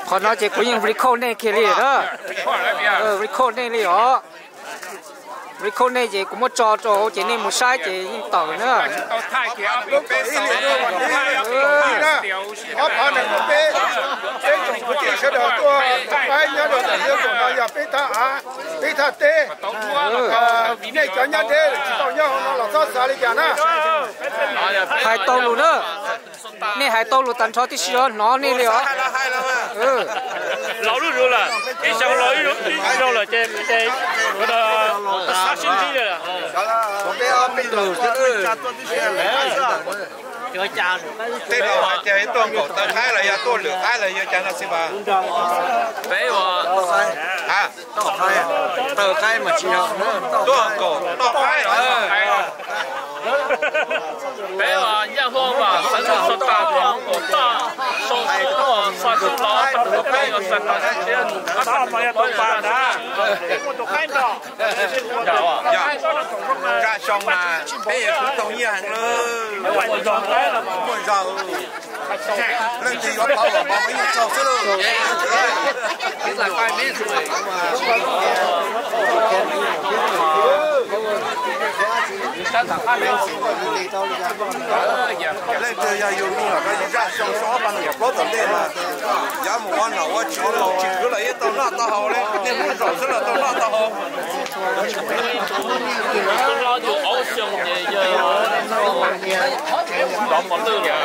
Qhov no ces kuv yeej record nej kiag li na. Record nej li os. Record nej ces kuv muab tso rau hauv ces nej mus saib ces yeej tawm na. Ob phav nees nkaum peb, peb tsoom kwv tij sawv daws tuaj, peb nyob rau ntawm Liab Kaum no yog peb thaj av, peb thaj teb. Nej cov nyob deb tsis tau nyob hauv no los txhob xav li cas na. Hais tau lus na. Nej hais tau lus tag nrho tib si os, hnov nej li os. Laus lub zog lawm, ib xyoo laus ib zaug lawm ces sab sib ntsib li lawm. Tej laus hais tias tuaj nkaum taw qaib los yog tuaj lwm qaib los yog cas no xij mas. Peb ua, taw qaib mas tsis yog, tuaj nkaum toj qaib. Peb ua Nyaj Huaj mas xeev Xos Tas tuaj nkaum toj, sau xov tooj, xa xov los, peb ua xa tas siab. Zaj xyoo mas peb yuav khwv tau nyiaj heev lawm. Muaj zog, leej twg yuav pauv los pauv, ib nyuag tsaug xwb lauj. Leej twg yog yus me nyuam no, yus zaj xyoo xyoo ob phav nees nkaum plaub tom ntej mas, yav mus ua nom ua tswv los tsis khwv los yeej tau noj tau haus li, niaj hnub zaum xwb los tau noj tau haus. Yus ob xyoo ces yog rov mos lwj lawm.